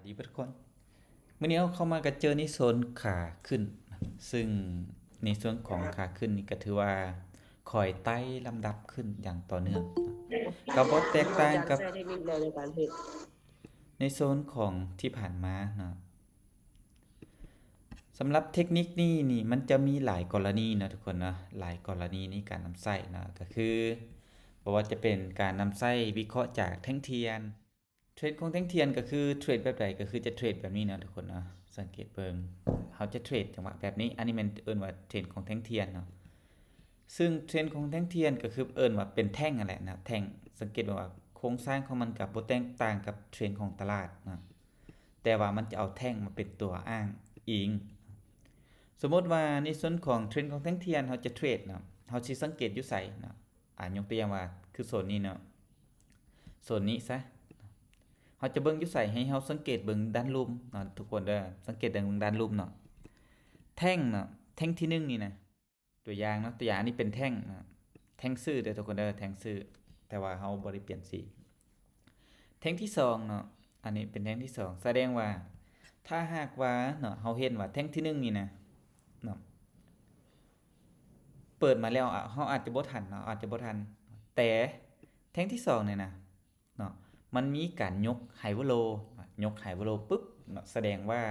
ດີເບິດທຸກຄົນ ມື້ນີ້ເຮົາເຂົ້າມາກໍເຈີໃນໂຊນຂາຂຶ້ນ ຊຶ່ງໃນໂຊນຂອງຂາຂຶ້ນນີ້ກໍຖືວ່າຄ່ອຍໄຕ່ລຳດັບຂຶ້ນຢ່າງຕໍ່ເນື່ອງ ກໍບໍ່ແຕກຕ່າງກັບ ໃຊ້ເທັກນິກໃດໃນການເຮັດ ໃນໂຊນຂອງທີ່ຜ່ານມາເນາະ. ສຳລັບເທັກນິກນີ້ນີ້ ມັນຈະມີຫຼາຍກໍລະນີເນາະທຸກຄົນເນາະ ຫຼາຍກໍລະນີໃນການນຳໃຊ້ເນາະ ກໍຄືບໍ່ວ່າຈະເປັນການນຳໃຊ້ວິເຄາະຈາກແທ່ງທຽນ ເທຣນຂອງແທ່ງທຽນກໍຄືເທຣນແບບໃດ ກໍຄືຈະເທຣນແບບນີ້ເນາະທຸກຄົນເນາະ ສັງເກດເບິ່ງ ເຮົາຈະເທຣນຈັງຫວະແບບນີ້ ອັນນີ້ແມ່ນເອີ້ນວ່າເທຣນຂອງແທ່ງທຽນເນາະ ຊຶ່ງເທຣນຂອງແທ່ງທຽນກໍຄືເອີ້ນວ່າເປັນແທ່ງຫັ້ນແຫຼະເນາະ ແທ່ງ ສັງເກດເບິ່ງວ່າໂຄງສ້າງຂອງມັນກໍບໍ່ແຕກຕ່າງກັບເທຣນຂອງຕະຫຼາດເນາະ ແຕ່ວ່າມັນຈະເອົາແທ່ງມາເປັນຕົວອ້າງອີງ. ສົມມຸດວ່າໃນສ່ວນຂອງເທຣນຂອງແທ່ງທຽນ ເຮົາຈະເທຣດເນາະ ເຮົາຊິສັງເກດຢູ່ໃສເນາະ ອາ ຍົກຕົວຢ່າງວ່າຄືໂຊນນີ້ເນາະ ໂຊນນີ້ຊະ ເຮົາຈະເບິ່ງຢູ່ໃສ ໃຫ້ເຮົາສັງເກດເບິ່ງດ້ານລຸ່ມເນາະທຸກຄົນເດີ ສັງເກດເບິ່ງດ້ານລຸ່ມເນາະ ແທ່ງເນາະ ແທ່ງທີໜຶ່ງນີ້ນະ ຕົວຢ່າງເນາະ ຕົວຢ່າງອັນນີ້ເປັນແທ່ງເນາະ ແທ່ງຊື້ເດີທຸກຄົນເດີ ແທ່ງຊື້ ແຕ່ວ່າເຮົາບໍ່ໄດ້ປ່ຽນສີ ແທ່ງທີສອງເນາະ ອັນນີ້ເປັນແທ່ງທີສອງ ສະແດງວ່າ ຖ້າຫາກວ່າເນາະ ເຮົາເຫັນວ່າແທ່ງທີໜຶ່ງນີ້ນະເນາະ ເປີດມາແລ້ວ ອາ ເຮົາອາດຈະບໍ່ທັນເນາະ ອາດຈະບໍ່ທັນ ແຕ່ແທ່ງທີສອງນີ້ນະເນາະ ມັນມີການຍົກໄຮເວີໂລ ຍົກໄຮເວີໂລປຶບເນາະ ສະແດງວ່າ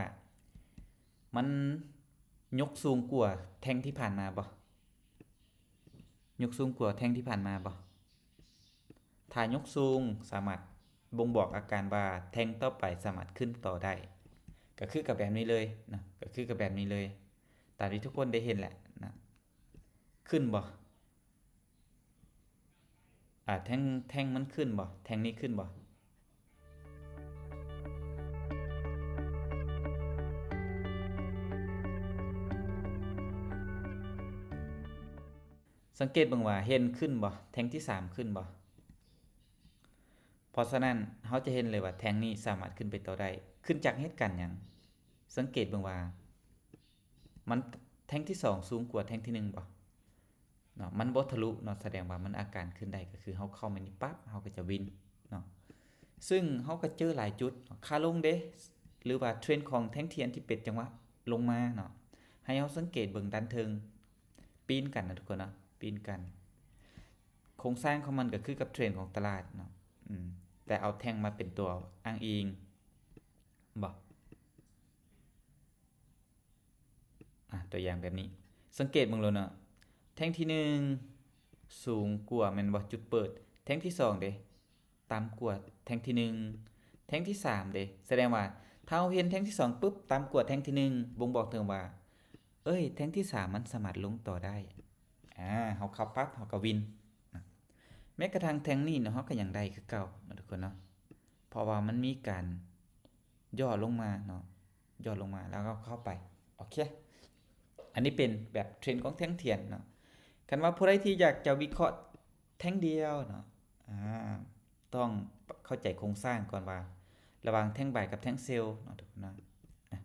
ມັນຍົກສູງກວ່າແທ່ງທີ່ຜ່ານມາບໍ່? ຍົກສູງກວ່າແທ່ງທີ່ຜ່ານມາບໍ່? ຖ້າຍົກສູງສາມາດບົ່ງບອກອາການວ່າແທ່ງຕໍ່ໄປສາມາດຂຶ້ນຕໍ່ໄດ້ ກໍຄືກັບແບບນີ້ເລີຍເນາະ ກໍຄືກັບແບບນີ້ເລີຍ ຕາມທີ່ທຸກຄົນໄດ້ເຫັນແຫຼະເນາະ ຂຶ້ນບໍ່? ອາ ແທ່ງ ແທ່ງມັນຂຶ້ນບໍ່? ແທ່ງນີ້ຂຶ້ນບໍ່? ສັງເກດເບິ່ງວ່າເຫັນຂຶ້ນບໍ່? ແທ່ງທີສາມຂຶ້ນບໍ່? ເພາະສະນັ້ນ ເຮົາຈະເຫັນເລີຍວ່າແທ່ງນີ້ສາມາດຂຶ້ນໄປຕໍ່ໄດ້ ຂຶ້ນຈາກເຫດການຫຍັງ? ສັງເກດເບິ່ງວ່າ ມັນ ແທ່ງທີສອງສູງກວ່າແທ່ງທີໜຶ່ງບໍ່? ເນາະ ມັນບໍ່ທະລຸເນາະ ສະແດງວ່າມັນອາການຂຶ້ນໄດ້ ກໍຄືເຮົາເຂົ້າມານີ້ປັບ ເຮົາກໍຈະວິນເນາະ ຊຶ່ງເຮົາກໍເຈີຫຼາຍຈຸດເນາະ ຂາລົງເດ ຫຼືວ່າເທຣນຂອງແທ່ງທຽນທີ່ເປັນຈັງຫວະລົງມາເນາະ ໃຫ້ເຮົາສັງເກດເບິ່ງດ້ານເທິງ ປີ້ນກັນນະທຸກຄົນເນາະ ປີ້ນກັນ ໂຄງສ້າງຂອງມັນກໍຄືກັບເທຣນຂອງຕະຫຼາດເນາະ ອືມ ແຕ່ເອົາແທ່ງມາເປັນຕົວອ້າງອີງ ບໍ່ ອາ ຕົວຢ່າງແບບນີ້ ສັງເກດເບິ່ງໂລດເນາະ ແທ່ງທີໜຶ່ງສູງກວ່າແມ່ນບໍ່? ຈຸດເປີດ ແທ່ງທີສອງເດ ຕ່ຳກວ່າແທ່ງທີໜຶ່ງ ແທ່ງທີສາມເດ ສະແດງວ່າ ຖ້າເຮົາເຫັນແທ່ງທີສອງປຶບ ຕ່ຳກວ່າແທ່ງທີໜຶ່ງ ບົ່ງບອກເຖິງວ່າ ເອີຍ ແທ່ງທີສາມມັນສາມາດລົງຕໍ່ໄດ້ ອາ ເຮົາເຂົ້າປັບ ເຮົາກໍວິນ ແມ້ກະທັ່ງແທ່ງນີ້ເນາະ ເຮົາກໍຍັງໄດ້ຄືເກົ່າເນາະທຸກຄົນເນາະ ເພາະວ່າມັນມີການຫຍໍ້ລົງມາເນາະ ຫຍໍ້ລົງມາແລ້ວກໍເຂົ້າໄປ ໂອເຄ ອັນນີ້ເປັນແບບເທຣນຂອງແທ່ງທຽນເນາະ ຄັນວ່າຜູ້ໃດທີ່ຢາກຈະວິເຄາະແທ່ງດຽວເນາະ ອາ ຕ້ອງເຂົ້າໃຈໂຄງສ້າງກ່ອນວ່າ ລະຫວ່າງແທ່ງບາຍກັບແທ່ງເຊວເນາະທຸກຄົນເນາະ ອາ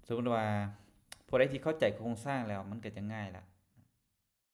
ສົມມຸດວ່າຜູ້ໃດທີ່ເຂົ້າໃຈໂຄງສ້າງແລ້ວ ມັນກໍຈະງ່າຍລະ